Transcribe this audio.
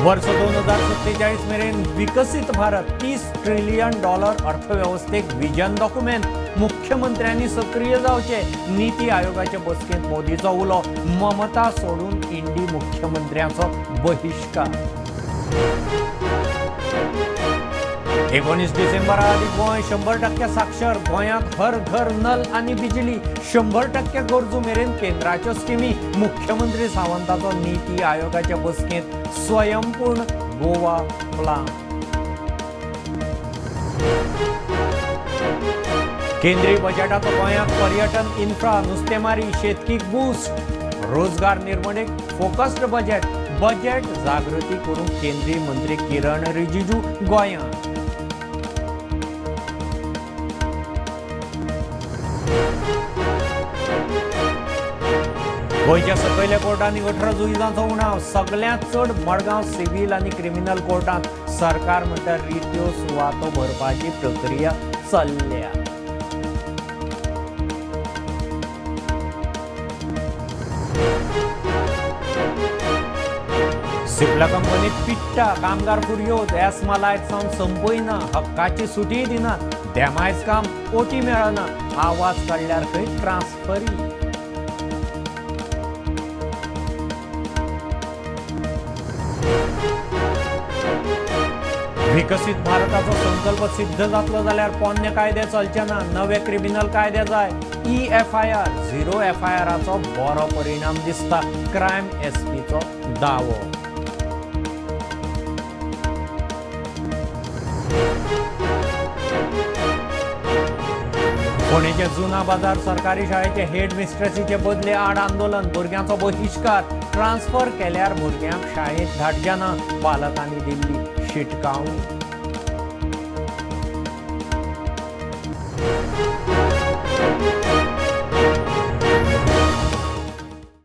वर्स 2047 मेरेन विकसीत भारत, $30 ट्रिलियन अर्थवेवस्थेक विजन डॉक्युमेंट. मुख्यमंत्र्यांनी सक्रीय जावचे, नीती आयोगाचे बसकेंत मोदीचो उलो. ममता सोडून इंडी मुख्यमंत्र्यांचो बहिश्कार. 19 डिसेंबरा आदी गोंय 100% साक्षर. गोंयांत हर घर नल आनी बिजली, 100% गरजू मेरेन केंद्राच्यो स्किमी. मुख्यमंत्री सावंताचो नीती आयोगाच्या बसकेंत स्वयंपूर्ण गोवा प्लान. केंद्रीय बजेटाचो गोंयांत पर्यटन, इन्फ्रा, नुस्तेमारी, शेतकीक बूस्ट. रोजगार निर्मणेक फोकस्ड बजेट. बजेट जागृती करूंक केंद्रीय मंत्री किरण रिजिजू गोंयांत. गोंयच्या सकयल्या कोर्टांनी 18 जुईजांचो उणाव. सगल्यांत चड मडगांव सिव्हील आनी क्रिमिनल कोर्टांत. सरकार म्हणटा, रित्यो सुवातो भरपाची प्रक्रिया चल्ल्या. सिप्ला कंपनीत पिट्टा, कामगार फुरयोज. एस्मा लायत सावन संपयना, हक्काची सुटीय दिनात. देमायज काम, ओटी मेळना, आवाज काडल्यार खंय ट्रान्सफरी. विकसीत भारताचो संकल्प सिद्ध जातलो जाल्यार पोन्ने कायदे चलचे ना, नवे क्रिमिनल कायदे जाय. E FIR, zero एफआयआराचो बरो परिणाम दिसता, क्रायम एसपीचो दावो. फोंडेचे जुना बाजार सरकारी शाळेचे हेड मिस्ट्रेसीचे बदले आड आंदोलन. भुरग्यांचो बहिश्कार. ट्रान्सफर केल्यार भुरग्यांक शाळेंत धाडचे ना, पालकांनी दिल्ली शिटकावणी.